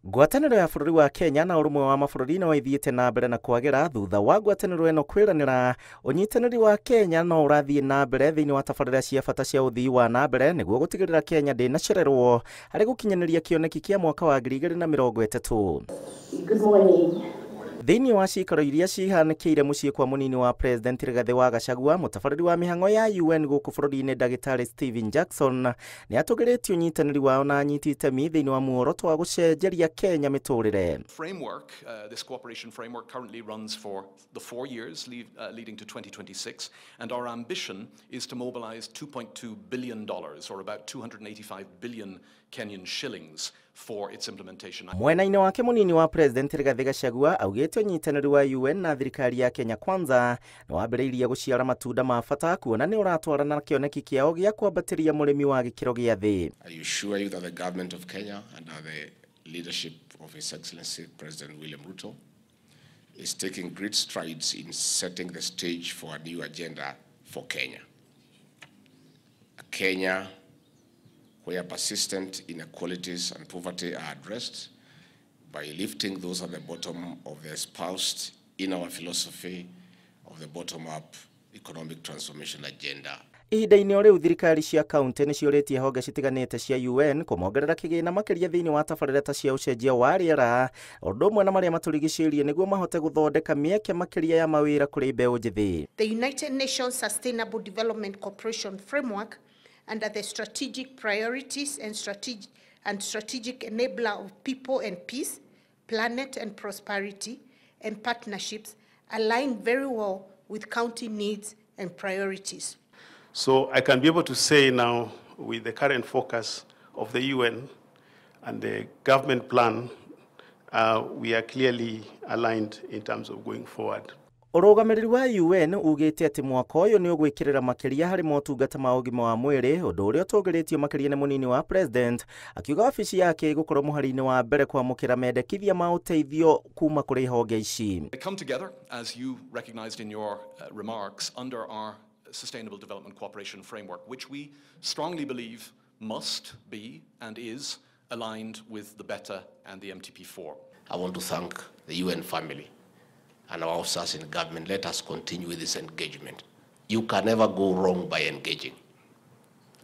Ngwatanĩro ya bũrũri wa Kenya na ũrũmwe wa mabũrũri no ĩthiĩte na mbere na kwagĩra thutha wa ngwatanĩro ĩno kwĩranĩra ũnyitanĩri wa Kenya no ũrathiĩ na mbere thĩinĩ wa tabarĩra cia bata cia ũthii wa na mbere nĩguo gũtigĩrĩra Kenya ndĩnacererwo harĩ gũkinyanĩria kĩoneki kĩa mwaka wa 2030. Good morning. Thĩinĩ wa cikaro iria cihanĩkĩire mũciĩ kwa mũnini wa President Rigathĩ wa Gachagua, mũtabarĩri wa mĩhang'o ya UN gũkũ bũrũri-inĩ Ndagĩtarĩ Stephen Jackson nĩ atũgĩrĩtie ũnyitanĩri wao na anyiti itemi thĩinĩ wa muoroto wa gũcenjeria Kenya mĩtũrĩre. Framework, this cooperation framework currently runs for the 4 years leading to 2026, and our ambition is to mobilize $2.2 billion, or about 285 billion Kenyan shillings, for its implementation. Mwena-inĩ wake mũnini wa President Rigathĩ Gachagua augĩte ũnyitanĩri wa UN na thirikari ya Kenya Kwanza nĩ wambĩrĩirie gũciara matunda ma bata kuona nĩ ũratwarana na kĩoneki kĩao gĩa kwambatĩria mũrĩmi wa gĩkĩro gĩa thĩ. I assure you that the government of Kenya under the leadership of His Excellency President William Ruto is taking great strides in setting the stage for a new agenda for Kenya. A Kenya where persistent inequalities and poverty are addressed by lifting those at the bottom of the espoused in our philosophy of the bottom-up economic transformation agenda. Ihinda-inĩ o rĩu thirikari cia kaunti nĩ ciũrĩtie honge citiganĩte cia UN kũmongerera kĩgĩna makĩria thĩinĩ wa tabarĩra ta cia ũcenjia wa rĩera ũndũ ũmwe na marĩa matũrigicĩirie nĩguo mahote gũthondeka mĩeke makĩria ya mawĩra kũrĩ mbeũ njĩthĩ. The United Nations Sustainable Development Cooperation Framework under the strategic priorities and strategic enabler of people and peace, planet and prosperity, and partnerships align very well with county needs and priorities. So I can be able to say now, with the current focus of the UN and the government plan, we are clearly aligned in terms of going forward. Ũrũgamĩrĩri wa UN ugĩte atĩ mwaka ũyũ nĩ ũgwĩkĩrĩra makĩria harĩ motungata ma ũgima wa mwĩrĩ, ũndũ ũrĩa ũtongoretio makĩria nĩ mũnini wa President, akiuga wabici yake ĩgũkorwo mũhari-inĩ wa mbere kwamũkĩra mendekithia ma ũteithio kuma kũrĩ honge ici. They come together, as you recognized in your remarks, under our Sustainable Development Cooperation Framework, which we strongly believe must be and is aligned with the BETA and the MTP4. I want to thank the UN family and our officers in government. Let us continue with this engagement. You can never go wrong by engaging.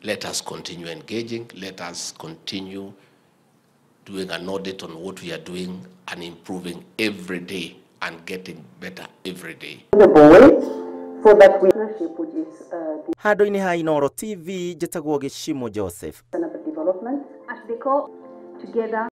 Let us continue engaging. Let us continue doing an audit on what we are doing and improving every day and getting better every day. The boy, so that we which is the Handũ-inĩ ha Inooro TV njĩtagwo Gĩcimo Joseph. Development As they call together.